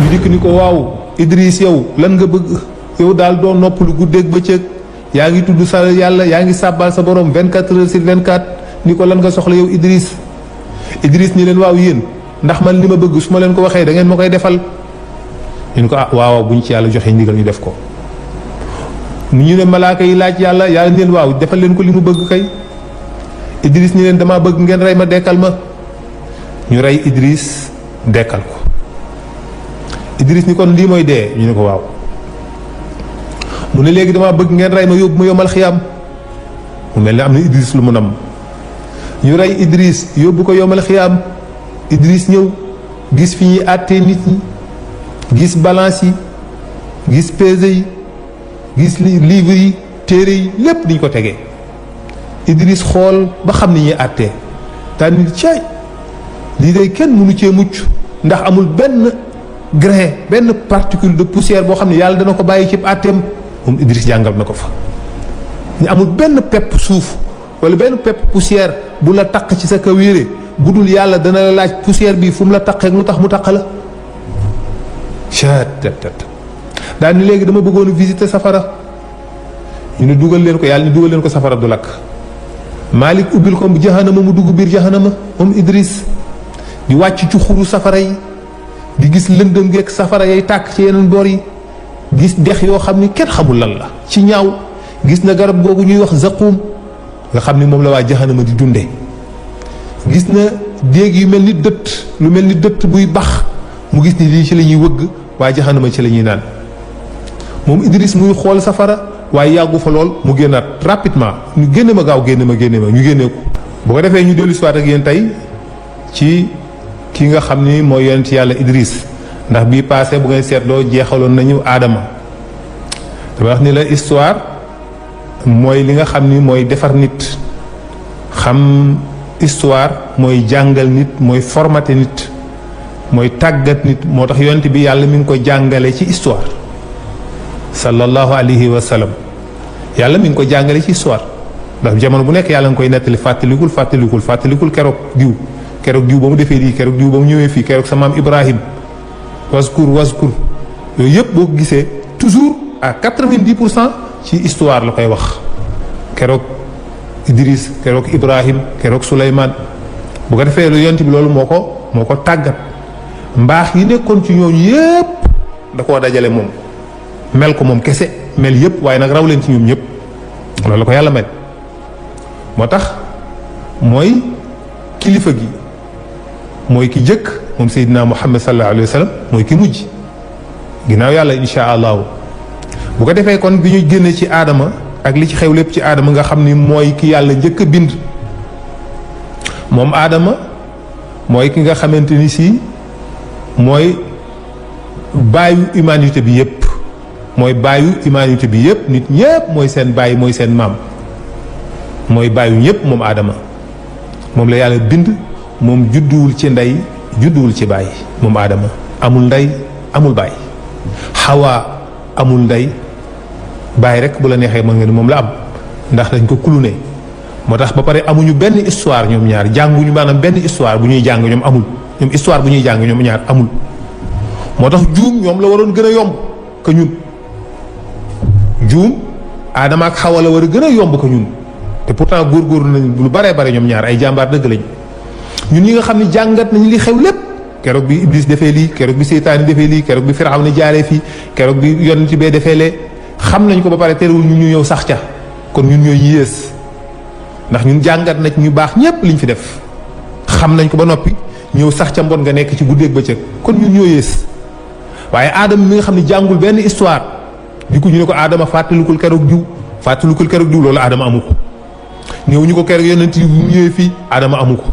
ñu dikk ni ko waaw Idriss yow lan nga bëgg yow daal doo noppalu guddeeg bëccëg yaa ngi tudd sa yàlla yaa ngi sàbbaal sa borom 24 heures sur 24 ni ko lan nga soxla yow Idriss ni leen waaw yéen ndax man li ma bëgg su ma leen ko waxee da ngeen ma koy defal ñu ne ko ah waaw buñ ci yàlla joxe ndigal ñu def ko ñu ne malaaka yi laaj yàlla yàlla leen waaw defal leen ko li mu bëgg kay Idriss ni leen damaa bëgg ngeen rey ma dekkal ma ñu rey Idriss dekkal ko Idriss ni kon lii mooy dee ñu ne ko waaw mu ne léegi damaa bëgg ngeen rey ma yóbbu ma yomal xiyaam mu mel ne am na Idriss lu mu nam ñu rey Idriss yóbbu ko yomal xiyaam Idriss ñëw gis fi ñuy àttee nit ñi gis balance yi gis pesé yi gis livre yi téere yi lépp diñ ko tegee Idriss xool ba xam ni ñuy àttee daan nit caay lii day kenn mënu cee mucc ndax amul benn grain benn particule de poussière boo xam ne yàlla dana ko bàyyi ci àtteem moom Idriss jàngal na ko fa ñu amul benn pepp suuf wala benn pepp poussière bu la taq ci sa kaw yére bu dul yàlla dana la laaj poussière bi fu mu la taqee lu tax mu taq la chat daal ni léegi dama bëggoon a visiter safara ñu ne dugal leen ko yàlla ni dugal leen ko safara du lakk Malik ubbil ko jahanama mu dugg biir jahanama moom Idriss di wàcc ci xuru safara yi di gis lëndëm geeg safara yay tàkk ci yeneen boor yi gis dex yoo xam ni kenn xamul lan la ci ñaaw gis na garab googu ñuy wax zaqum nga xam ni moom la waa jahanama di dundee gis na déeg yu mel ni dëtt lu mel ni dëtt buy bax mu gis ni lii ci la ñuy wëgg waa jahanama ci la ñuy naan moom Idriss muy xool safara waaye yàggu fa lool mu génnaat rapidement ñu génne ma gaaw génne ma ñu génnee ko bu ko defee ñu dellu si waat ak yéen tey ci ki nga xam ni mooy yonent yàlla Idriss ndax bii passé bu ngeen seetloo jeexaloon nañu aadama dama wax ni la histoire mooy li nga xam ni mooy defar nit xam histoire mooy jàngal nit mooy formaté nit mooy tàggat nit moo tax yonent bi yàlla mi ngi ko jàngale ci histoire sallallahu alayhi wa sallam yàlla mi ngi ko jàngale ci histoire ndax jamono bu nekk yàlla nga koy nettali fàttalikul keroog diw ba mu defee lii keroog diw ba mu ñëwee fii keroog sa maam Ibrahim waskur yooyu yëpp boo ko gisee toujours à 90% ci histoire la koy wax keroog Idriss keroog Ibrahim keroog Souleymane bu ko defee lu yonent bi loolu moo ko tàggat mbaax yi nekkoon ci ñooñu yëpp da koo dajale moom mel ko moom kese mel yëpp waaye nag raw leen ci ñoom ñëpp loolu la ko yàlla mel moo tax mooy kilifa gi mooy ki jëkk moom Seydina Muhammad sallallahu alayhi wa sallam mooy ki mujj ginnaaw yàlla insha allahu bu ko defee kon bi ñu génne ci aadama ak li ci xew lépp ci aadama nga xam ni mooy ki yàlla njëkk a bind moom aadama mooy ki nga xamante ni si mooy baayu humanité bi yépp mooy baayu humanité bi yépp nit ñépp mooy seen baay mooy seen maam mooy baayu ñépp moom aadama moom la yàlla bind moom judduwul ci ndey judduwul ci baay moom aadama amul ndey amul baay xawaa amul ndey baay rek bu la neexee mën nga ni moom la am ndax dañ ko kulune moo tax ba pare amuñu benn histoire ñoom ñaar jànguñu maanaam benn histoire bu ñuy jàng ñoom amul ñoom histoire bu ñuy jàng ñoom ñaar amul moo tax juum ñoom la waroon gën a yomb que ñun juum aadama ak xawa la war a gën a yomb que ñun te pourtant góorgóorlu nañ lu baree bare ñoom ñaar ay jàmbaar dëgg lañ ñun ñi nga xam ne jàngat nañ li xew lépp keroog bi Iblis defee lii keroog bi seytaane defee lii keroog bi Firawna jaaree fii keroog bi yonent bee defee lee xam nañ ko ba pare terewul ñu ñëw sax ca kon ñun ñooy yées ndax ñun jàngat nañ ñu baax ñépp liñ fi def xam nañ ko ba noppi ñëw sax ca mbon nga nekk ci guddeeg bëccëg kon ñun ñoo yées waaye aadama mi nga xam ne jàngul benn histoire di ko ñu ne ko aadama fàttalikul keroog diw loolu aadama amu ko ñëw ñu ko keroog yonent yi bu ñëwee fii aadama amu ko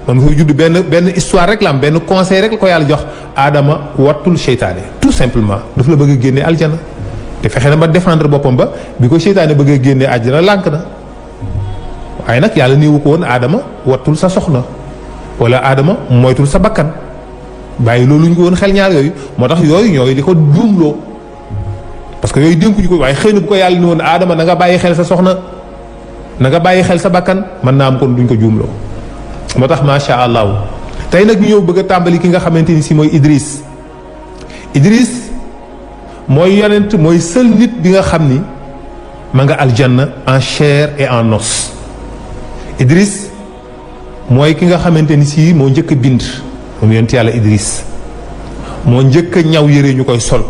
moom dafa judd benn histoire rek la am benn conseil rek la ko yàlla jox aadama wattul seytaane tout simplement daf la bëgg a génne aljana te fexe na ba défendre boppam ba bi ko seytaane bëgg a génne aljana lànk na waaye nag yàlla néewu ko woon aadama wattul sa soxna wala aadama moytul sa bakkan bàyyi loolu ñu ko woon xel ñaar yooyu moo tax yooyu ñooy li ko juumloo parce que yooyu dénkuñu ko waaye xëy na bu ko yàlla ni woon aadama na nga bàyyi xel sa soxna na nga bàyyi xel sa bakkan mën naa am kon duñ ko juumloo moo tax macha allah tey nag ñu ñëw bëgg a tàmbali ki nga xamante ni si mooy Idris mooy yonent mooy seul nit bi nga xam ni ma nga aljanna en chair et en os. Idris mooy ki nga xamante ni si moo njëkk a bind moom yonent yàlla Idris moo njëkk a ñaw yére ñu koy sol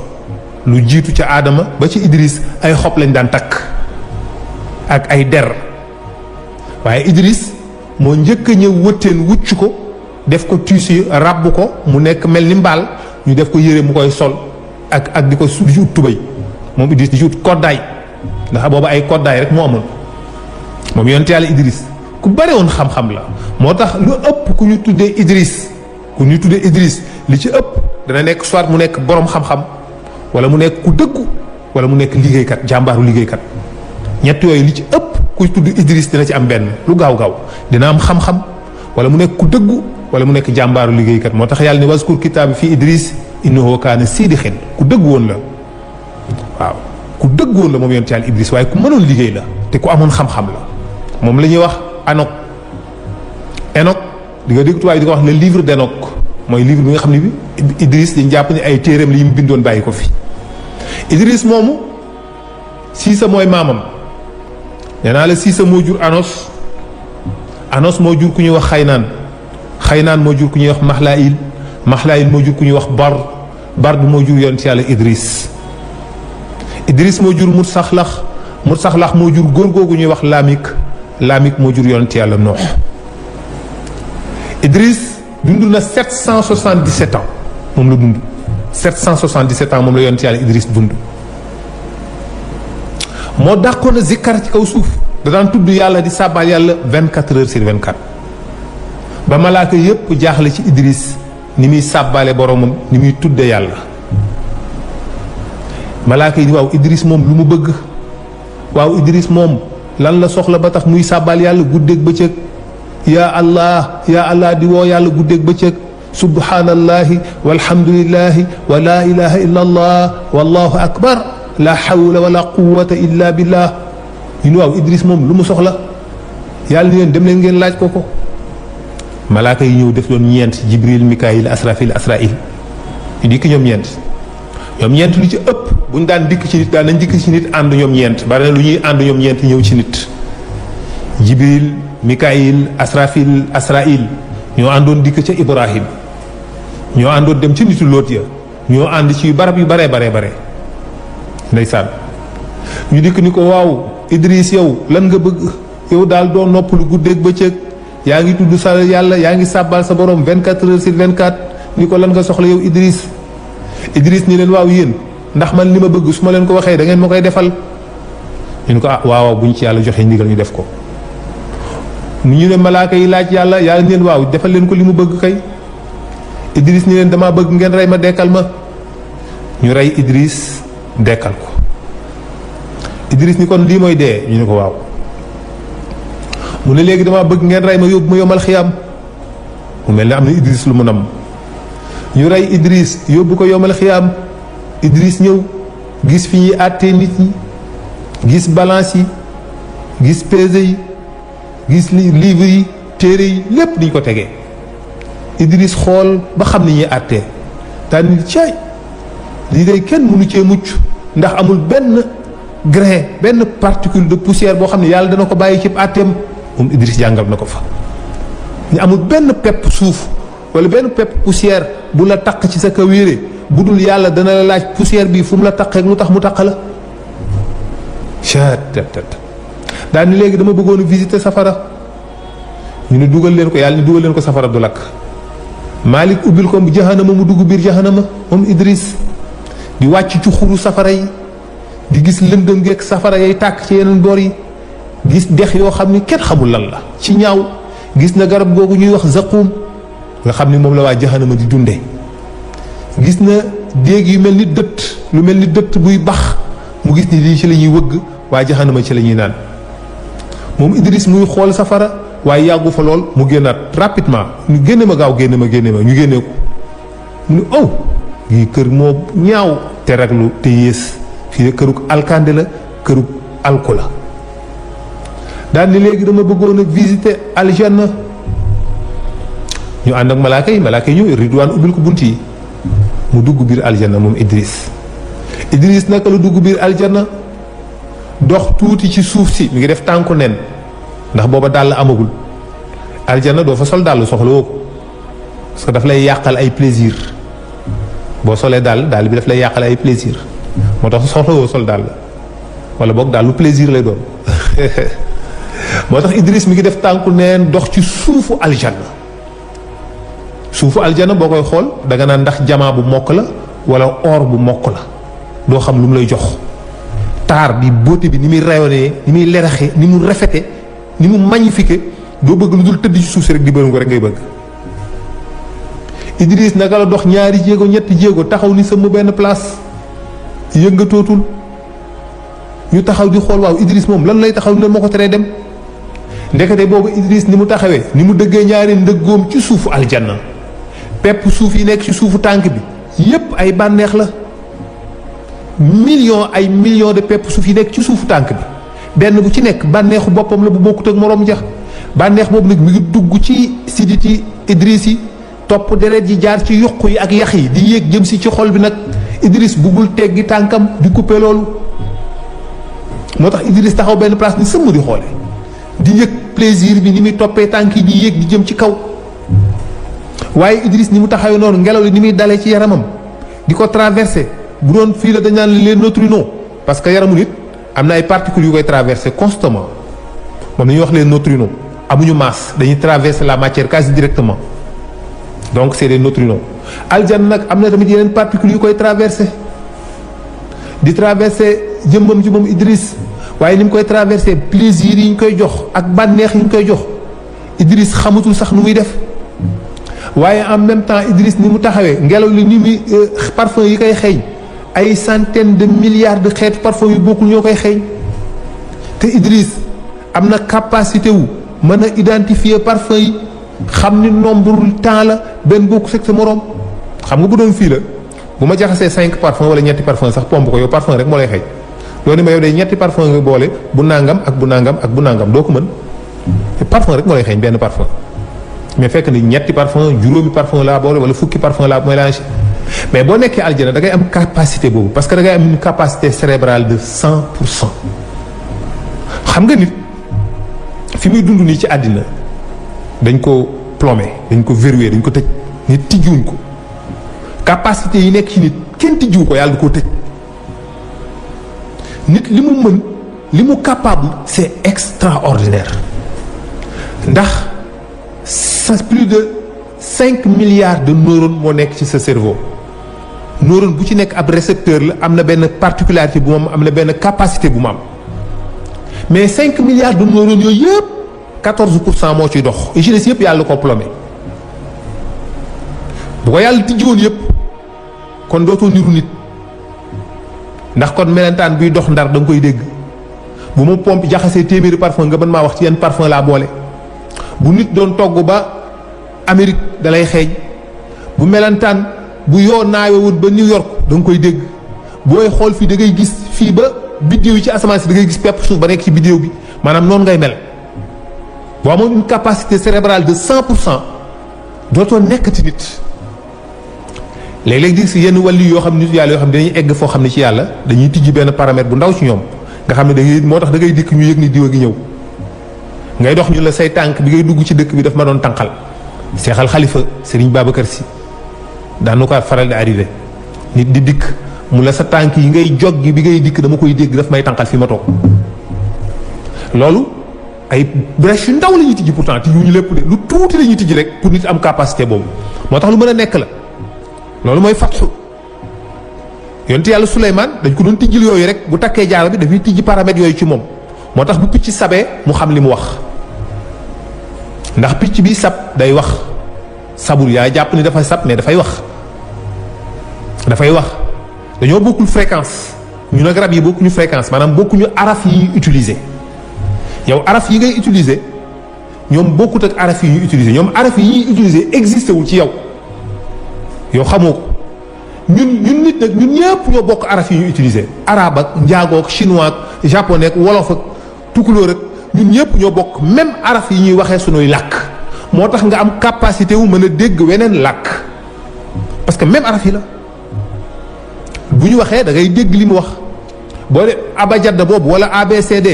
lu jiitu ca aadama ba ci Idris ay xob lañ daan takk ak ay der waaye Idris moo njëkk a ñëw wëtteen wucc ko def ko tissu ràbb ko mu nekk mel ni mbaal ñu def ko yére mu koy sol ak di ko di ci ut tubéy moom Idris di ci ut koddaay ndax booba ay koddaay rek moo amoon moom yonent yàlla Idris ku bare woon xam-xam la moo tax lu ëpp ku ñu tuddee Idris li ci ëpp dana nekk soit mu nekk borom xam-xam wala mu nekk ku dëggu wala mu nekk liggéeykat jàmbaaru liggéeykat ñett yooyu li ci ëpp ku tudd Idris dina ci am benn lu gaaw dina am xam-xam wala mu nekk ku dëggu wala mu nekk jàmbaaru liggéeykat moo tax yàlla ne waskur kitaabi fii Idris innahu kaana sidixin ku dëggu woon la waaw ku dëggu woon la moom yonent yàlla Idris waaye ku mënoon liggéey la te ku amoon xam-xam la moom la ñuy wax Enoch di nga dégg tubaab yi di ko wax le livre d'Enoch mooy livre bi nga xam ne bi Idris dañ jàpp ne ay téereem la yi mu bindoon bàyyi ko fi Idris moomu Siisa mooy maamam nee naa la Siisa moo jur Anos moo jur ku ñuy wax Xaynaan moo jur ku ñuy wax Maxlaayil moo jur ku ñuy wax Bard moo jur yonent yàlla Idris moo jur Mutsaxlax moo jur góor googu ñuy wax Lamik moo jur yonent yàlla Noox Idris dund na 777 ans moom la dund 777 ans moom la yonent yàlla Idris dund moo dàqoon a zikkar ci kaw suuf da daan tudd yàlla di sàbbaal yàlla 24 heures sur 24 ba malaaka yépp jaaxle ci Idris ni muy sàbbaale boromam ni muy tudde yàlla malaaka yi ni waaw Idris moom lu mu bëgg waaw Idris moom lan la soxla ba tax muy sàbbaal yàlla guddeeg bëccëg yaa allah di woo yàlla guddeeg bëccëg subhanallahi walhamdulillahi wa la ilaha illa allah wallahu akbar la hawla wala quwwata illa billah ñu waaw Idris moom lu mu soxla yàlla ni leen dem leen ngeen laaj ko malaaka yi ñëw def doon ñeent Jibril Mikaayil Asrafil Asrail ñu dikk ñoom ñeent lu ci ëpp buñ daan dikk ci nit daan nañ dikk ci nit ànd ñoom ñeent bari na lu ñuy ànd ñoom ñeent ñëw ci nit Jibril Mikaayil Asrafil Asrail ñoo àndoon dikk ca Ibrahim ñoo àndoon dem ci nitu Lóot ya ñoo ànd ci barab yu bare ndeysaan ñu dikk ni ko waaw Idris yow lan nga bëgg yow daal doo noppalu guddeeg bëccëg yaa ngi tudd sa yàlla yaa ngi sàbbal sa borom 24 heures sur 24 ni ko lan nga soxla yow Idris ni leen waaw yéen ndax man li ma bëgg su ma leen ko waxee da ngeen ma koy defal ñu ni ko waaw buñ ci yàlla joxe ndigal ñu def ko ñu ne malaaka yi laaj yàlla ni leen waaw defal leen ko li mu bëgg kay Idris ni leen damaa bëgg ngeen rey ma dekkal ma ñu rey Idris dekkal ko Idris ni kon lii mooy dee ñu ne ko waaw mu ne léegi damaa bëgg ngeen rey ma yóbbu ma yomal xiyaam mu mel ne am na Idris lu mu nam ñu rey Idris yóbbu ko yomal xiyaam Idris ñëw gis fi ñuy àttee nit ñi gis balance yi gis pesé yi gis livre yi téere yi lépp diñ ko tegee Idris xool ba xam ni ñuy àttee daan ni caay lii day kenn mënu cee mucc ndax amul benn grain benn particule de poussière boo xam ne yàlla dana ko bàyyi ci àtteem moom Idris jàngal na ko fa ñu amul benn pepp suuf wala benn pepp poussière bu la taq ci sa kaw yére bu dul yàlla dana la laaj poussière bi fu mu la taqee lu tax mu taq la daal ni léegi dama bëggoon a visiter safara ñu ne dugal leen ko yàlla ni dugal leen ko safara du lakk Malik ubbil ko jahannama mu dugg biir jahannama moom Idris di wàcc ci xuru safara yi di gis lëndëm geeg safara yay tàkk ci yeneen boor yi gis dex yoo xam ni kenn xamul lan la ci ñaaw gis na garab googu ñuy wax zaqum nga xam ni moom la waa jahannama di dunde gis na déeg yu mel ni dëtt lu mel ni dëtt buy bax mu gis ni lii ci la ñuy wëgg waa jahannama ci la ñuy naan moom Idris muy xool safara waaye yàggu fa lool mu génnaat rapidement ñu génne ma gaaw génne ma ñu génnee ko mu ne oh gii kër moo ñaaw te raglu te yées fii de kërug alkande la kërug alko la daal ni léegi dama bëggoon a visiter aljanna ñu ànd ak malaaka yi ñëw ridwaan ubbil ko bunt yi mu dugg biir aljanna moom Idris naka la dugg biir aljanna dox tuuti ci suuf si mi ngi def tànku nen ndax booba dàll amagul aljanna doo fa sol dàll soxla woo ko parce que daf lay yàqal ay plaisir boo solee dàll bi daf lay yàqal ay plaisir moo tax soxla woo sol dàll wala boog dàllu plaisir lay doon moo tax Idris mi ngi def tànku neen dox ci suufu aljanna boo koy xool danga naan ndax jamaa bu mokk la wala or bu mokk la doo xam lu mu lay jox taar bi beauté bi ni muy rayonnee ni muy leraxe ni mu rafete ni mu magnifique doo bëgg lu dul tëdd ci suuf si rek di bërëm ko rek ngay bëgg. Idris naka la dox ñaari jéego ñetti jéego taxaw ni sama benn place yëngatootul ñu taxaw di xool waaw Idris moom lan lay taxaw ne moo ko teree dem ndekete boobu Idris ni mu taxawee ni mu dëggee ñaari ndëggoom ci suufu aljanna pepp suuf yi nekk ci suufu tànk bi yépp ay bànneex la millions de pepp suuf yi nekk ci suufu tànk bi benn bu ci nekk bànneexu boppam la bu bokkut ak moroom ja bànneex boobu nag mi ngi dugg ci siditi Idris yi topp deret yi jaar ci yuq yi ak yax yi di yéeg jëm si ci xol bi nag Idris buggul teggi tànkam di couper loolu moo tax Idris taxaw benn place ni sëmm di xoole di yëg plaisir bi ni muy toppee tànk yi di yéeg di jëm ci kaw waaye Idris ni mu taxawee noonu ngelaw li ni muy dalee ci yaramam di ko traversé bu doon fii la dañ naan les neutrinos parce que yaramu nit am na ay particules yu koy traversé constamment moom la ñuy wax les neutrinos amuñu masse dañuy traversé la matière quasi directement donc c'est des neutrinos aljanna nag am na tamit yeneen particules yu koy traversé di traversé jëmmam ci moom Idris waaye ni mu koy traversé plaisir yi ñu koy jox ak bànneex yi ñu koy jox Idris xamatul sax nu muy def waaye en même temps Idris ni mu taxawee ngelaw li ni muy parfum yi koy xeeñ ay centaines de milliards de xeetu parfum yu bokkul ñoo koy xeeñ te Idris am na capacité wu mën a identifier parfum yi xam ni nombre temps la benn bokku seg sa moroom xam nga bu doon fii la bu ma jaxasee 5 parfum wala ñetti parfum sax pomp ko yow parfum rek moo lay xeeñ loolu ma yow day ñetti parfum nga boole bu nangam ak bu nangam ak bu nangam doo ko mën parfum rek moo lay xeeñ benn parfum mais fekk ni ñetti parfum juróomi parfum laa boole wala fukki parfum laa mélangé mais boo nekkee aljana da ngay am capacité boobu parce que da ngay am une capacité cérébrale de 100%. xam nga nit fi muy dund nii ci àddina dañ ko plombé dañ ko verrouillé dañ ko tëj nit tijjuwuñ ko capacité yi nekk ci nit kenn tijjuwu ko yàlla du koo tëj nit li mu mën li mu capable c'est extraordinaire ndax plus de 5 milliards de neurones moo nekk ci sa cerveau neurone bu ci nekk ab récepteur la am na benn particularité bu moom am na benn capacité bu mu am mais 5 milliards de neurones yooyu yëpp 14% moo ciy dox et jeunesse yëpp yàlla ko plombé bu ko yàlla tijjiwoon yëpp kon dootoo niru nit ndax kon melentaan buy dox ndar da nga koy dégg bu ma pompe jaxasee téeméeri parfum nga mën maa wax ci yenn parfum laa boole bu nit doon togg ba Amérique da lay xeeñ bu melentaan bu yoo naawewut ba New York da nga koy dégg booy xool fii da ngay gis fii ba biddéew yi ci asamaan si da ngay gis pepp suuf ba nekk ci biddéew bi maanaam noonu ngay mel boo amoon une capacité cérébrale de 100% dootoo nekkati nit léeg-léeg di si yenn wàllu yoo xam ne nit yàlla yoo xam ne dañuy egg foo xam ne ci yàlla dañuy tijji benn paramètre bu ndaw ci ñoom nga xam ne da ngay moo tax da ngay dikk ñu yëg ni diwa gi ñëw ngay dox ñu la say tànk bi ngay dugg ci dëkk bi daf ma doon tànqal seexal xalifa Serigne Babacar Sy daan na ko faral di arrivé nit di dikk mu la sa tànk yi ngay jog gi bi ngay dikk dama koy dégg daf may tànqal fi ma toog loolu ay brèche yu ndaw la ñuy tijji pourtant tijjuñu lépp de lu tuuti la ñuy tijji rek pour nit am capacité boobu moo tax lu mën a nekk la loolu mooy fatxu yonent yàlla Suleymaan dañ ko doon tijjil yooyu rek bu takkee jaaro bi dafay tijji paramètres yooyu ci moom moo tax bu picc sabee mu xam li mu wax ndax picc bi sab day wax sabul yaa jàpp ni dafay sab mais dafay wax dañoo bokkul fréquence ñu nag rab yi bokkuñu fréquence maanaam bokkuñu araf yi ñuy utiliser yow araf yi ngay utiliser ñoom bokkut ak araf yi ñuy utiliser ñoom araf yi ñuy utiliser existé wul ci yow xamoo ko ñun nit nag ñun ñëpp ñoo bokk araf yi ñuy utiliser arabe ak njaago ak chinois ak japonais ak wolof ak tukulóor ak ñun ñëpp ñoo bokk même araf yi ñuy waxee sunuy làkk moo tax nga am capacité wu mën a dégg weneen làkk parce que même araf yi la bu ñu waxee da ngay dégg li mu wax boo de abajada boobu wala ABCD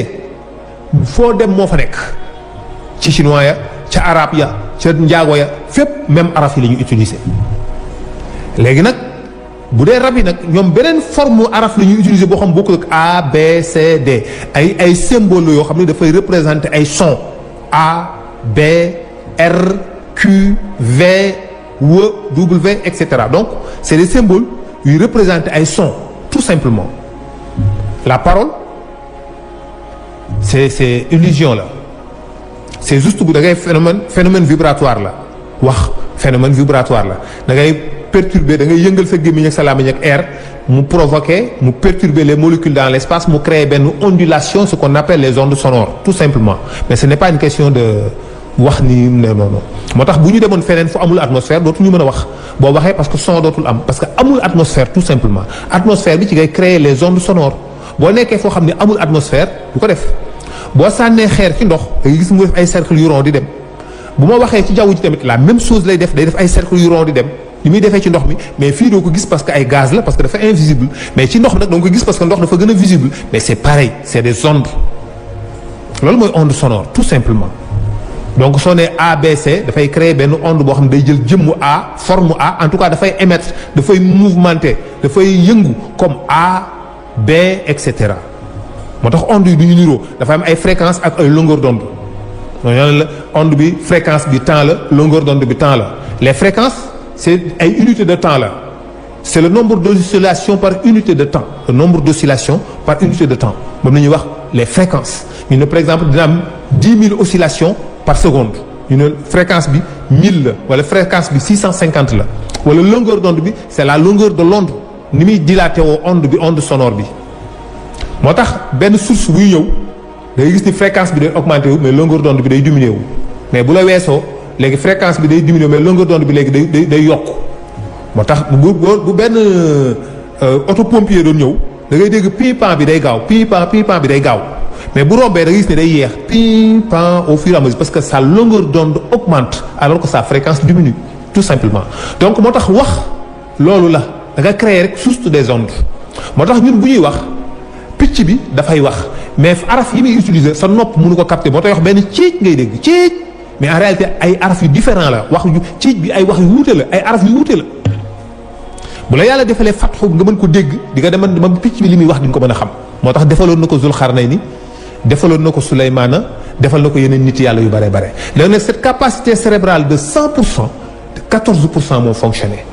foo dem moo fa nekk ci chinois ya ca arab ya ca njaago ya fépp même araf yi la ñu utiliser. léegi nag bu dee rab yi nag ñoom beneen forme araf la ñuy utiliser boo xam bokkul ak A B C D ay symbole yoo xam ne dafay représenter ay son A B R Q V W W et cetera donc c'est des symboles yuy représenter ay son tout simplement. La parole c'est illusion la c'est juste bu da ngay phénomène vibratoire la wax phénomène vibratoire la da ngay perturber da ngay yëngal sa gémmiñ ak sa làmmiñ ak air mu provoquer mu perturber les molécules dans l'espace mu créer benn ondulation ce qu'on appelle les ondes sonores tout simplement mais ce n'est pas une question de wax ni non moo tax bu ñu demoon feneen fu amul atmosphère dootuñu mën a wax boo waxee parce que son dootul am parce que amul atmosphère tout simplement atmosphère bi ci ngay créer les ondes sonores boo nekkee foo xam ne amul atmosphère du ko def boo sànnee xeer ci ndox da ngay gis mu def ay cercles yu rond di dem bu ma waxee ci jaww ji tamit la même chose lay def day def ay cercles yu rond di dem li muy defee ci ndox mi mais fii doo ko gis parce que ay gaz la parce que dafa invisible mais ci ndox mi nag doo ko gis parce que ndox dafa gën a visible mais c'est pareil c'est des ondes loolu mooy onde sonore tout simplement donc soo nee ABC dafay créer benn onde boo xam ne day jël jëmmu A forme A en tout cas dafay émettre dafay mouvementer dafay yëngu comme A B et cetera moo tax onde yi du ñu niroo dafa am ay fréquence ak ay longueur d'onde ñoo la onde bi fréquence bi temps la longueur d'onde bi temps la les fréquences c'est ay unité de temps la c'est le nombre d'oscillations par unité de temps le nombre d'oscillations par unité de temps moom la ñuy wax les fréquences ñu ne par exemple dina am 10 000 oscillations par seconde ñu ne fréquence bi 1000 la wala fréquence bi 650 la wala longueur d'onde bi c'est la longueur de l'onde ni muy dilaté woo onde bi onde sonore bi moo tax benn source buy ñëw day gis ni fréquence bi day augmenté wu mais longueur d'onde bi day diminué wu mais bu la weesoo léegi fréquence bi day diminué mais longueur d'onde bi léegi day yokk moo tax bu benn autopompier doon ñëw da ngay dégg pipan bi day gaaw pipan bi day gaaw mais bu rombee da ngay gis ne day yéex pipan au fur et à mesure parce que sa longueur d'onde augmente alors que sa fréquence diminue tout simplement donc moo tax wax loolu la da nga créer rek juste des ondes moo tax ñun bu ñuy wax picc bi dafay wax mais araf yi muy utiliser sa nopp mënu ko capter moo tax wax benn ciic ngay dégg ciic mais en réalité ay araf yu différent la wax yu ciic bi ay wax yu wuute la ay araf yu wuute la bu la yàlla defalee fatxu nga mën ko dégg di nga deman ma picc bi li muy wax di nga ko mën a xam moo tax defaloon na ko Zulxarnayni defaloon na ko Souleymana defal na ko yeneen nit yàlla yu bare bare léegi nag cette capacité cérébrale de 100% de 14% moo fonctionné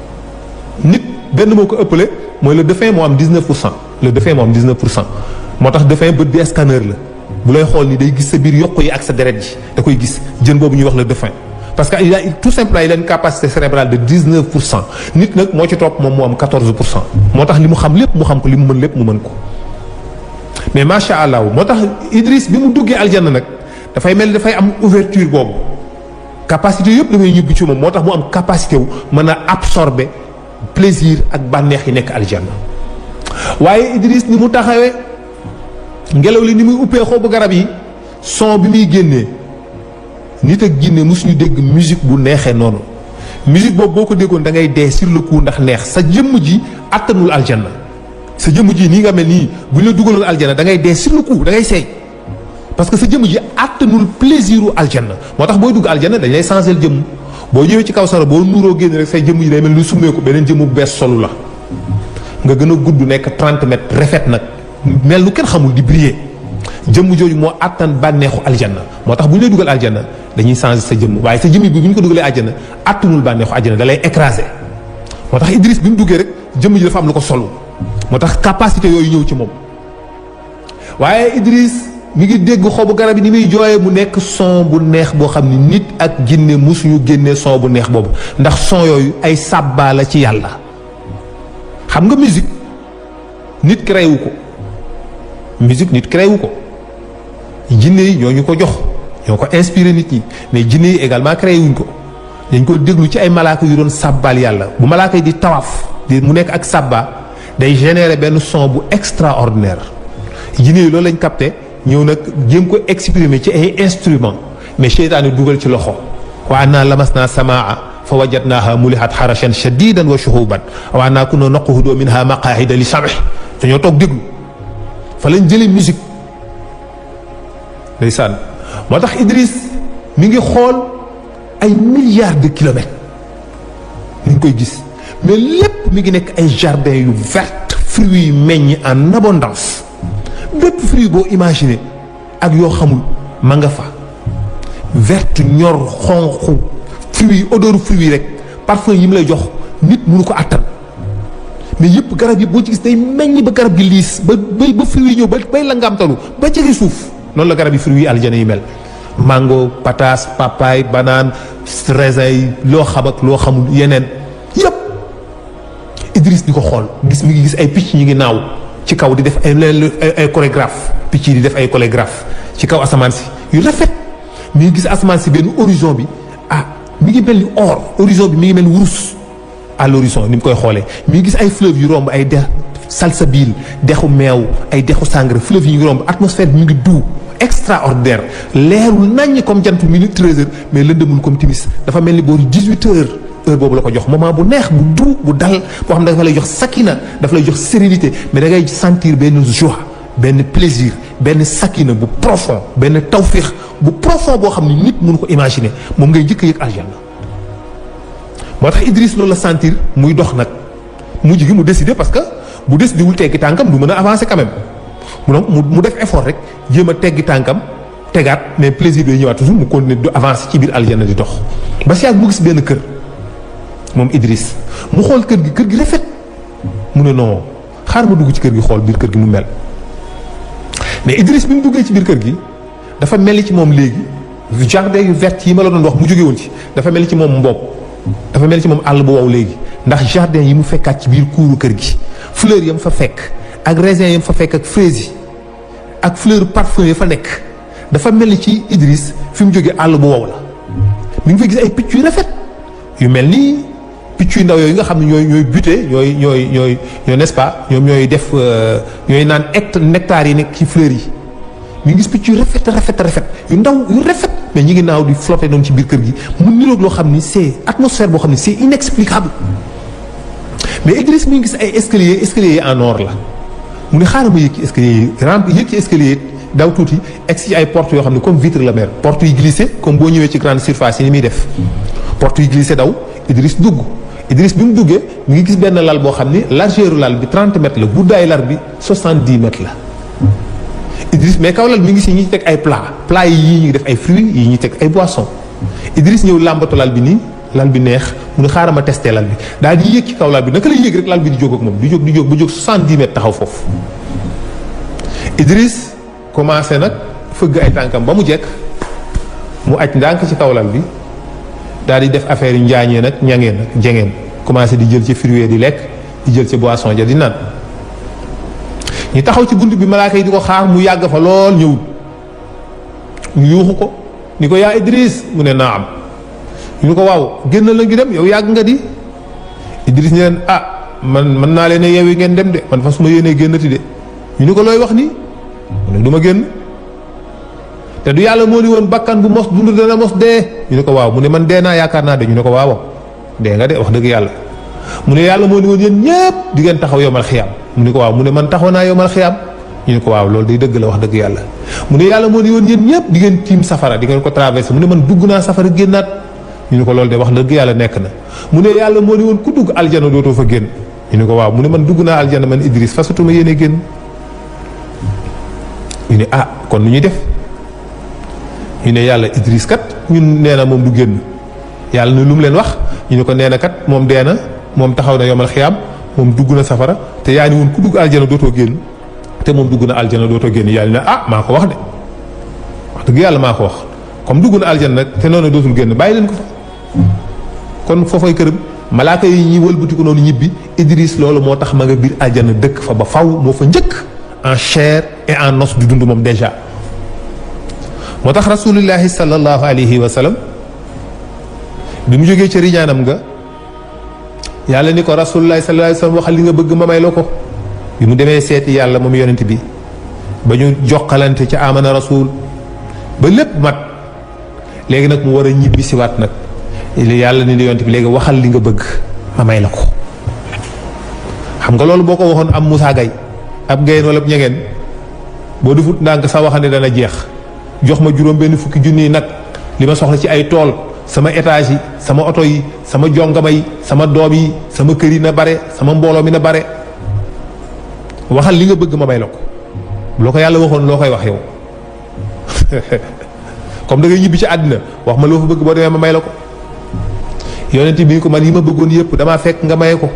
nit benn moo ko ëppale mooy le dauphin moo am 19% le dauphin moo am 19% moo tax dauphin bët bi scanner la bu lay xool ni day gis sa biir yokk yi ak sa deret ji da koy gis jën boobu ñuy wax le dauphin parce que il a tout simplement il a une capacité cérébrale de 19% nit nag moo ci topp moom moo am 14% moo tax li mu xam lépp mu xam ko li mu mën lépp mu mën ko mais macha allah moo tax Idriss bi mu duggee aljanna nag dafay mel ni dafay am ouverture boobu capacité yëpp dafay ñibbi ci moom moo tax mu am capacité wu mën a absorber plaisir ak bànneex yi nekk aljanna waaye Idriss ni mu taxawee ngelaw li ni muy uppee xobu garab yi son bi muy génnee nit ak jinne mosuñu dégg musique bu neexee noonu musique boobu boo ko déggoon da ngay dee sur le coup ndax neex sa jëmm ji attanul aljanna sa jëmm ji nii nga mel nii bu ñu la dugaloon aljanna da ngay dee sur le coup da ngay seey parce que sa jëmm ji attanul plaisiru aljanna moo tax booy dugg aljanna dañ lay changer jëmm boo ñëwee ci kaw sara boo nuuroo génn rek say jëmm ji day mel lu summeeku beneen jëmm bu bees solu la nga gën a gudd nekk 30 mètres rafet nag mel lu kenn xamul di briller jëmm jooju moo attan bànneexu aljanna moo tax bu ñu lay dugal aljanna dañuy changer sa jëmm waaye sa jëmm bi bu ñu ko dugalee aljanna attanul bànneexu aljanna da lay écraser moo tax Idriss bi mu duggee rek jëmm ji dafa am lu ko solu moo tax capacité yooyu ñëw ci moom waaye Idriss mi ngi dégg xobu garab yi ni muy jooyee mu nekk son bu neex boo xam ni nit ak jinne musuñu génnee son bu neex boobu ndax son yooyu ay sàbbaa la ci yàlla xam nga musique nit créé wu ko musique nit créé wu ko jinne yi ñoo ñu ko jox ñoo ko inspiré nit ñi mais jinne yi également créé wuñ ko dañ ko déglu ci ay malaaka yu doon sàbbaal yàlla bu malaaka yi di tawaaf di mu nekk ak sàbba day générer benn son bu extraordinaire jinne yi loolu lañ capté ñëw nag jéem ko exprimer ci ay instrument mais seytaane dugal ci loxo wa anna lamasna samaa fa wajadnaha mulihat harashan shadidan wa shuhuban wa anna kunna naqudu minha maqaahida li sam'i dañoo toog déglu fa lañ jëlee musique ndeysaan moo tax Idriss mi ngi xool ay milliards de kilomètres mi ngi koy gis mais lépp mi ngi nekk ay jardin yu vert fruits yu meññ en abondance bépp fruit boo imaginer ak yoo xamul ma nga fa vert ñor xonq fruits yi odeur fruits yi rek parfum yi mu lay jox nit mënu ko àttan mais yëpp garab yi boo ci gis day meññ ba garab gi liis ba fruits yi ñëw bay la ngaamtalu ba jege suuf noonu la garab yi fruits yi aljana yi mel mango pataas papaye banane raisin yi loo xam ak loo xamul yeneen yëpp Idriss di ko xool gis mi ngi gis ay picc ñi ngi naaw ci kaw di def ay chorégraphe picc yi di def ay chorégraphe ci kaw asamaan si yu rafet mi ngi gis asamaan si benn horizon bi mi ngi mel ni or horizon bi mi ngi mel ni wurus à l'horizon ni mu koy xoolee mi ngi gis ay fleuve yu romb ay dex salsabil dexu meew ay dexu sangre fleuve yi ngi romb atmosphère bi mi ngi doux extraordinaire leerul naññ comme jant minute 13h mais lëndëmul comme timis dafa mel ni boori 18h heure boobu la ko jox moment bu neex bu doux bu dal boo xam ne dafa lay jox sakina dafa lay jox sérénité mais da ngay sentir benn joie benn plaisir benn sakina bu profond benn tawfiix bu profond boo xam ne nit mënu ko imaginer moom ngay njëkk a yëg aljanna moo tax Idriss loolu la sentir muy dox nag mujj gi mu décider parce que bu décidé wul teggi tànkam du mën a avancer quand même mu def effort rek jéem a teggi tànkam tegaat mais plaisir bi ñëwaat toujours mu continuer du avancer ci biir aljanna di dox ba si yàgg mu gis benn kër moom Idriss mu xool kër gi rafet mu ne non xaar ma dugg ci kër gi xool biir kër gi mu mel mais Idriss bi mu duggee ci biir kër gi dafa mel ni ci moom léegi jardin yu vert yi ma la doon wax mu jóge woon ci dafa mel ni ci moom mbopp dafa mel ni ci moom àll bu wow léegi ndax jardin yi mu fekkaat ci biir kuuru kër gi fleur yam fa fekk ak raisin yam fa fekk ak fraise yi ak fleur parfum ya fa nekk dafa mel ni ci Idriss fi mu jógee àll bu wow la mi ngi fa gis ay picc yu rafet yu mel ni picc yu ndaw yooyu nga xam ne ñooy buté ñooy n'est-ce pas ñoom ñooy def ñooy naan nectar yi nekk ci fleurs yi mi ngi gis picc yu rafet yu ndaw yu rafet mais ñi ngi naaw di flotter noonu ci biir kër gi mu niroog loo xam ni c'est atmosphère boo xam ni c'est inexplicable mais Idriss mi ngi gis ay escalier en or la mu ne xaaral ma yëg ci escalier yi yëg ci escalier daw tuuti egg ci ay portes yoo xam ne comme vitre la mer portes yi glissé comme boo ñëwee ci grande surface yi ni muy def portes yi glissé daw Idriss dugg Idriss bi mu duggee mi ngi gis benn lal boo xam ni largeur lal bi 30 mètres la guddaayu lal bi 70 mètres la Idriss mais kaw lal mi ngi si ñi teg ay plat yi ñu ngi def ay fruits yi ñuy teg ay boissons Idriss ñëw làmbatu lal bi nii lal bi neex mu ne xaaral ma testé lal bi daal di yéeg ci kaw lal bi naka la yéeg rek lal bi di jóg ak moom di jóg ba jóg 70 mètres taxaw foofu Idriss commencé nag fëgg ay tànkam ba mu jekk mu aj ndànk ci kaw lal bi daal di def affaire yu njaañee nag ñangeen nag jengeen commencé di jël ci fruits di lekk di jël ci boisson ja di naan ñu taxaw ci bunt bi malaaka yi di ko xaar mu yàgg fa lool ñëwul ñu yuuxu ko ni ko yaa Idriss mu ne naa am ñu ne ko waaw génn la ngi dem yow yàgg nga di Idriss ñu leen man mën naa leen yeewi ngeen dem de man fa su ma yéenee génnati de ñu ne ko looy wax nii mu ne du ma génn te du yàlla moo ni woon bakkan bu mos dund dana mos dee ñu ne ko waaw mu ne man dee naa yaakaar naa de ñu ne ko waaw dee nga de wax dëgg yàlla mu ne yàlla moo ni woon yéen ñëpp di ngeen taxaw yomal xiyaam mu ne ko waaw mu ne man taxaw naa yomal xiyaam ñu ne ko waaw loolu day dëgg la wax dëgg yàlla mu ne yàlla moo ni woon yéen ñëpp di ngeen tiim safara di ngeen ko traversé mu ne man dugg naa safara génnaat ñu ne ko loolu de wax dëgg yàlla nekk na mu ne yàlla moo ni woon ku dugg aljana dootoo fa génn ñu ne ko waaw mu ne man dugg naa aljana man Idriss fasatuma yéene génn ñu ne kon nu ñuy def ñu ne yàlla Idriss kat ñun nee na moom du génn yàlla ne lu mu leen wax ñu ne ko nee na kat moom dee na moom taxaw na yomal xiyaam moom dugg na safara te yaa ni woon ku dugg aljana dootoo génn te moom dugg na aljana dootoo génn yàlla ne maa ko wax de wax dëgg yàlla maa ko wax comme dugg na aljana nag te noonu dootul génn bàyyi leen ko fa kon foofay këram malaaka yi ñi wëlbati ko noonu ñibbi Idriss loolu moo tax ma nga biir aljana dëkk fa ba faw moo fa njëkk en chair et en os du dund moom déjà moo tax rasulillahi sallallahu alayhi wa sallam bi mu jógee ca riñaanam nga yàlla ni ko rasulillahi sallallahu alayhi wa sallam waxal li nga bëgg ma may la ko bi mu demee seeti yàlla moom yonent bi ba ñu jokkalante ca amana rasul ba lépp mat léegi nag mu war a ñibbi siwaat nag yàlla ni di yonent bi léegi waxal li nga bëgg ma may la ko. xam nga loolu boo ko waxoon am Moussa Gaye ab Gaye wala ab ñegeen boo defut ndànk sa waxande dana jeex. jox ma juróom benn fukki junni nag li ma soxla ci ay tool sama étage yi sama oto yi sama jongama yi sama doom yi sama kër yi na bare sama mbooloo mi na bare waxal li nga bëgg ma may la ko. loo ko yàlla waxoon loo koy wax yow comme da ngay ñibbi ci àddina wax ma loo fa bëgg boo demee ma may la ko. yonent bi ko man yi ma bëggoon yëpp damaa fekk nga maye ko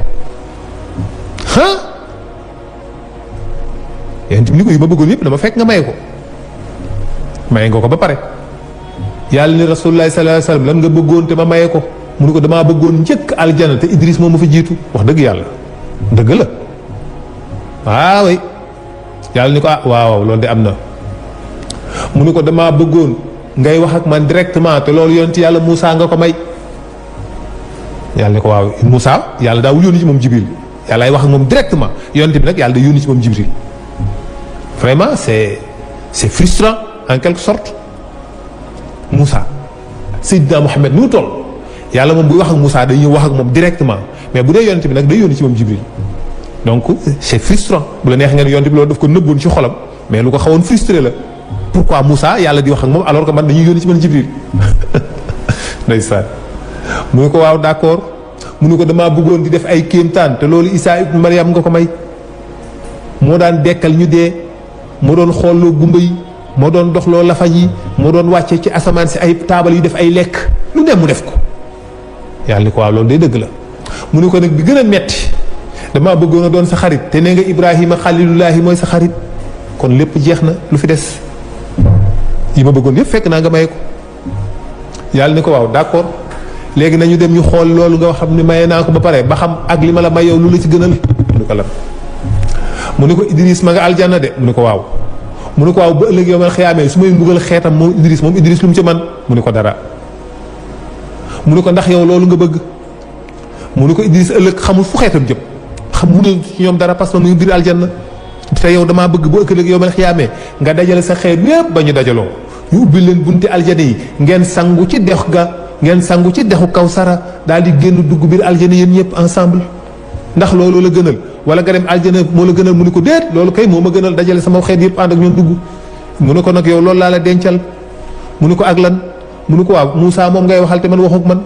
yonent bi ni ko yi ma bëggoon yëpp dama fekk nga maye ko. maye nga ko ba pare yàlla ni rasulullah sallallahu alayhi wasallam lan nga bëggoon te ma maye ko mu ne ko damaa bëggoon njëkk aljana te Idris moom ma fa jiitu wax dëgg yàlla dëgg la waaw yàlla ni ko waaw loolu de am na. mu ne ko damaa bëggoon ngay wax ak man directement te loolu yonent yàlla Moussa nga ko may. yàlla ni ko waaw Moussa yàlla daawul yónni ci moom Jibril yàlla ay wax ak moom directement yonent bi nag yàlla day yónni ci moom Jibril vraiment c'est frustrant en quelque sorte. Moussa Seydina Mohamed ni mu toll yàlla moom buy wax ak Moussa day ñëw wax ak moom directement mais bu dee yonent bi nag day yónni ci moom Jibril donc c'est frustrant bu la neex ngeen yonent bi loolu daf ko nëbboon ci xolam mais lu ko xawoon frustré la pourquoi Moussa yàlla di wax ak moom alors que man dañuy yónni ci man Jibril ndeysaan mu ne ko waaw d'accord mu ne ko damaa bëggoon di def ay kéemtaan te loolu Isaa ibn Maryam nga ko may moo daan dekkal ñu dee moo doon xoolloo gumba yi moo doon doxloo lafañ yi moo doon wàcce ci asamaan si ay taabal yu def ay lekk lu dem mu def ko yàlla ni ko waaw loolu day dëgg la mu ne ko nag bi gën a metti damaa bëggoon a doon sa xarit te nee nga Ibrahima xalilullaahi mooy sa xarit kon lépp jeex na lu fi des yi ma bëggoon yëpp fekk naa nga maye ko yàlla ni ko waaw d'accord léegi nañu dem ñu xool loolu nga xam ne maye naa ko ba pare ba xam ak li ma la may yow lu la ci gënal mu ne ko lan mu ne ko Idris ma nga aljanna de mu ne ko waaw mu ne ko waaw ba ëllëg yow man xiyaamee su may mbugal xeetam moom Idris lu mu ci man mu ne ko dara mu ne ko ndax yow loolu nga bëgg mu ne ko Idris ëllëg xamul fu xeetam jëm xam mu ne ci ñoom dara parce que mu ngi biir aljanna te yow damaa bëgg bu ëllëg yow man xiyaamee nga dajale sa xeet yépp ba ñu dajaloo ñu ubbi leen bunti aljana yi ngeen sangu ci dex ga ngeen sangu ci dexu Kawsara daal di génn dugg biir aljana yéen ñëpp ensemble ndax loolu la gënal wala nga dem aljana moo la gënal mu ne ko déet loolu kay moo ma gënal dajale sama xeet yëpp ànd ak ñoom dugg mu ne ko nag yow loolu laa la dencal mu ne ko ak lan mu ne ko waaw Moussa moom ngay waxal te man waxuk man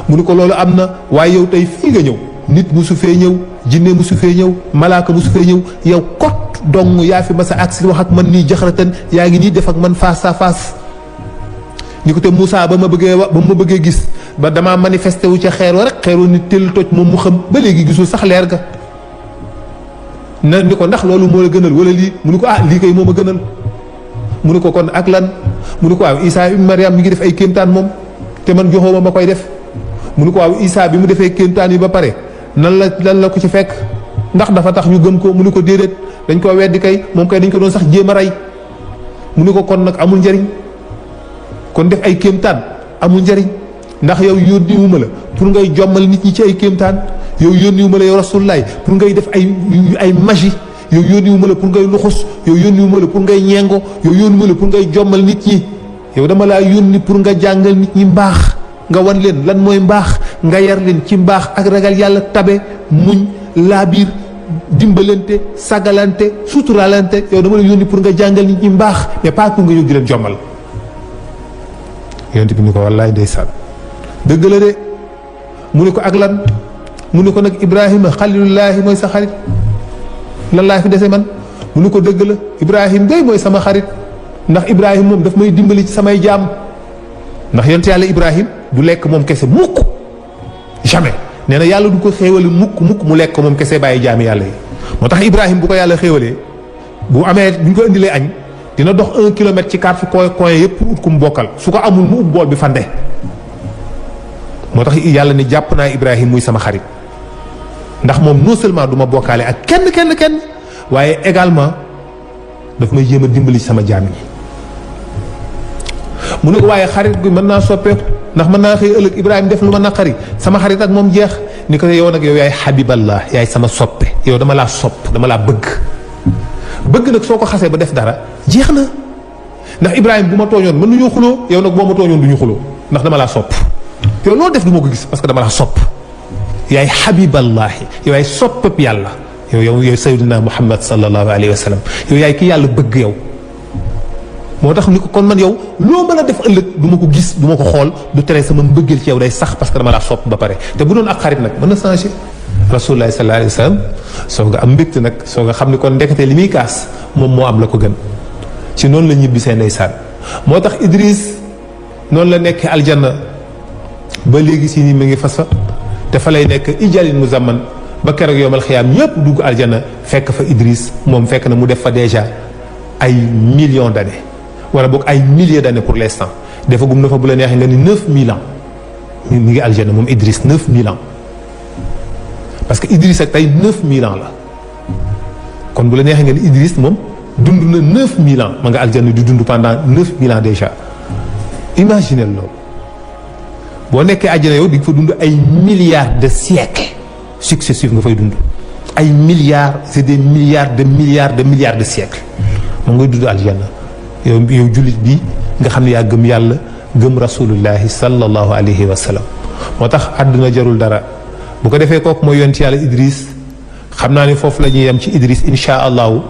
mu ne ko loolu am na waaye yow tey fii nga ñëw nit musu fee ñëw jinne musu fee ñëw malaaka musu fee ñëw yow kot dong yaa fi masa agsi wax ak man nii jaxaratan yaa ngi nii def ak man face à face ni ko te Moussa ba ma bëggee gis ba damaa manifesté wu ca xeer wa rek xeer wa nit teel toj moom mu xam ba léegi gisul sax leer ga na ni ko ndax loolu moo la gënal wala lii mu ne ko lii kay moo ma gënal mu ne ko kon ak lan mu ne ko waaw Isaa ibn Maryam mi ngi def ay kéemtaan moom te man joxoo ma koy def mu ne ko waaw Isaa bi mu defee kéemtaan yi ba pare lan la ko ci fekk ndax dafa tax ñu gëm ko mu ne ko déedéet dañ koo weddi kay moom kay dañ ko doon sax jéem a rey mu ne ko kon nag amul njariñ kon def ay kéemtaan amul njariñ ndax yow yónniwuma la pour ngay jommal nit ñi ci ay kéemtaan yow yónniwuma la yow rasulullaay pour ngay def ay magie yow yónniwuma la pour ngay luxus yow yónniwuma la pour ngay ñeengo yow yónniwuma la pour ngay jommal nit ñi yow dama laa yónni pour nga jàngal nit ñi mbaax nga wan leen lan mooy mbaax nga yar leen ci mbaax ak ragal yàlla tabe muñ laabiir dimbalante sagalante suturalante yow dama la yónni pour nga jàngal nit ñi mbaax mais pas pour nga ñëw di leen jommal yonent bi ni ko wallaay ndeysaan dëgg la de mu ne ko ak lan mu ne ko nag Ibrahima xalilullaahi mooy sa xarit lan laa fi dese man mu ne ko dëgg la Ibrahima day mooy sama xarit ndax Ibrahima moom daf may dimbali ci samay jaam ndax yonent yàlla Ibrahima du lekk moom kese mukk jamais nee na yàlla du ko xéewale mukk mu lekk moom kese bàyyi jaami yàlla yi moo tax Ibrahima bu ko yàlla xéewalee bu amee bu ñu ko indilee añ dina dox 1 kilomètre ci 4 coin yëpp pour ut ku mu bokkal su ko amul mu ub bool bi fande moo tax yàlla ni jàpp naa Ibrahima muy sama xarit ndax moom non seulement du ma bokkaale ak kenn waaye également daf may jéem a dimbali ci sama jaam yi mu ne ko waaye xarit gi mën naa soppeeku ndax mën naa xëy ëllëg Ibrahima def lu ma naqari sama xarit ak moom jeex ni ko yow nag yow yaay xabiballah yaay sama soppe yow dama laa sopp dama laa bëgg nag soo ko xasee ba def dara jeex na ndax Ibrahima bu ma tooñoon mën nañoo xuloo yow nag boo ma tooñoon du ñu xuloo ndax dama laa sopp yow loo def du ma ko gis parce que dama la sopp yaay xabiballahi yow yaay soppab yàlla yow sayyidina Muhammad sallallahu alayhi wa sallam yow yaay ki yàlla bëgg yow. moo tax ni ko kon man yow loo mën a def ëllëg du ma ko gis du ma ko xool du tere sama mbëggeel ci yow day sax parce que dama laa sopp ba pare te bu doon ak xarit nag mën na changé. rasulullah sallallahu alayhi wa sallam soo nga am mbégte nag soo nga xam ni kon ndekete li muy kaas moom moo am la ko gën ci noonu la ñibbi seen ndeysaan moo tax Idris noonu la nekk aljanna ba léegi si ni mu ngi fas fa te fa lay nekk ijalin muzamman ba keroog yowmal xiyaam ñëpp dugg aljanna fekk fa Idris moom fekk na mu def fa déjà ay millions d'années wala boog ay milliers d'années pour l'instant dafa gum na fa bu la neexee nga ni 9000 ans mi ngi aljanna moom Idris 9000 ans parce que Idris ak tey 9000 ans la kon bu la neexee nga ni Idris moom dund na 9000 ans ma nga aljanna di dund pendant 9000 ans déjà imaginez loolu boo nekkee àjjana yow di nga fa dund ay milliards de siècles successifs nga fay dund ay milliards c'est des milliards de siècles moom ngay dund aljanna yow jullit bi nga xam ne yaa gëm yàlla gëm rasulullahi sallallahu alayhi wa sallam moo tax àdduna jarul dara bu ko defee kooku mooy yonent yàlla Idris xam naa ni foofu la ñuy yem ci Idris incha allahu